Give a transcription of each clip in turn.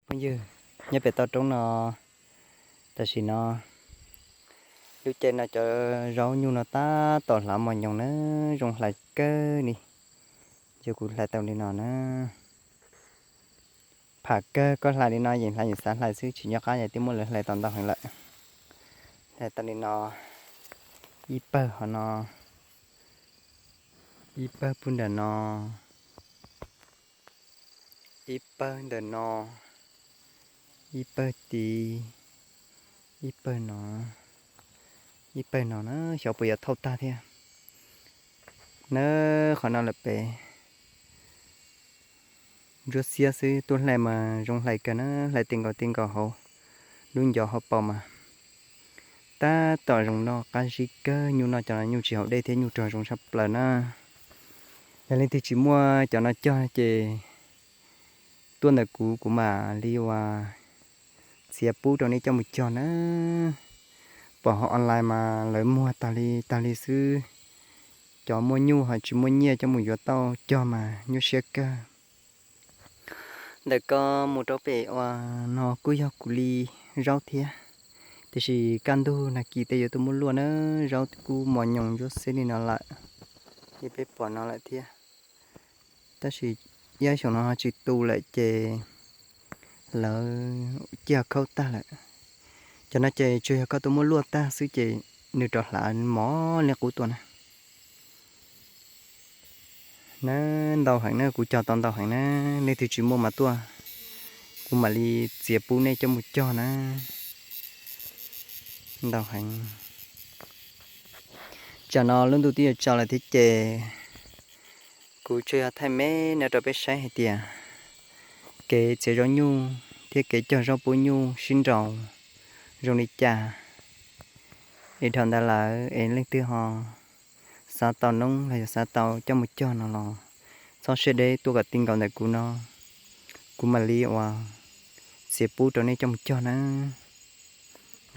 Phooj ywg, nyob pem toj roob no, tam sim no lub caij no cov zaub nyuj no tab tom hlav mos nyoos na, zoo hlais kawg li. Ces kuv hlais tau li no na. Pham kawg, koj hlais li no yeej hlais yeej xav hlais xwb, tsis nco qab yog twb muab lawv hlais tau ntau heev lawm. Hlais tau li no, ib pawg hov no, ib pawg puag nram no, ib pawg ntawm no, ib pawg tid, ib pawg no, ib pawg no na, xyov puas yuav thauj tag thiab. Na, qhov no lawm pem ntsuab xiab xwb, tuaj hlais mas zoo hlais kawg na, hlais ti nkaus ti nkaus hauv lub ncov hauv paus mas tab tom zoo noj qab zib kawg. Nyuj noj cov no nyuj tsis haus dej thiab nyuj rog zoo tshaj plaws na. Yog leej twg tsis muaj cov no cog ces tuaj ntawm kuv, kuv mam li ua txiav pub rau nej coj mus cog na. Pom hauv online mas lawv muag tag li tag li xwb. Cov muaj nyuj ho tsis muaj nyiaj coj mus yuav tau cog mas nyuaj siab kawg. Ntawm ko mus rau pem uas no kuj yog kuv li zaub thiab, tiam sis kaj ntug nag kis tej yuav tuaj muab luaj na, zaub kuj mos nyoos ntsuab xiab li no lawm, li peb pom no lawm thiab. Tab sis ib xyoos no tsis tu lawm ces lawv ciaj khaub tag lawm. Cov no ces tsuas yog koj tuaj muab luaj tag xwb ces nws rov hlav mos li qub tuaj na. Na, ntau heev na, kuv cog tau ntau heev na, leej twg tsis muaj mas tuaj, kuv mam li txiav pub nej coj mus cog na. Ntau heev. Tsam no lub ntuj twb yuav tsaus lawm thiab ces kuv tsuas yog thaij me no rau peb saib hais tias kev txiav zaub nyuj thiab kev cog zaub pub nyuj sib nraus zoo li cas. Es dhau ntawd lawm es leej twg ho xav tau noob los yog xav tau coj mus cog no los txhob siab deb, tuaj kom ti nkaus ntawm kuv no, kuv mam li uas txiav pub rau nej coj mus cog na.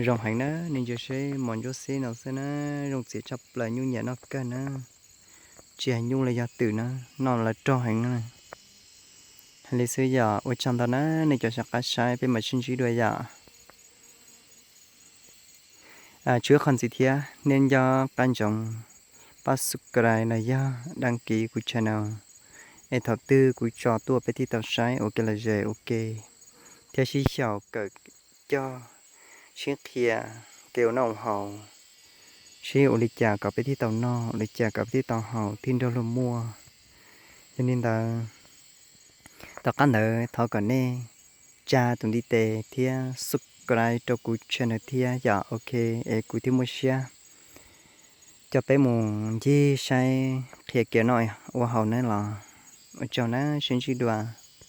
Zoo heev na, nej ntsia seb mos ntsuab xib no xwb na, zoo txiav tshaj plaws, nyuj nyiam noj kawg na. Tsis hais nyuj los yog twm na, noj lawv rog heev na. Hais li xwb yom, ua tsaug ntau na nej cov sawv qab saib, peb mam sib ntsib dua yom. Tsuas ib qho ntxiv thiab, nej nco qab ntsoov pab subscribe los yog đăng ký kuv channel, es thaum twg kuv tso tuaj peb thiaj tau saib ua ke los zes ua ke, thiab sib xyaum kawm cog, sib qhia kev ua noj ua haus, sib ua li cas kom peb thiaj tau noj, ua li cas kom peb thiaj tau haus thiaj nrog luag muaj. Yog li ntawd, tom qab ntawd thov kom nej tsa tus ntiv tes thiab subscribe rau kuv channel thiab yom, ok, es kuv thiaj muaj siab coj peb mus ncig saib qhia kev ua noj ua haus na los. Ua tsaug na, sib ntsib dua.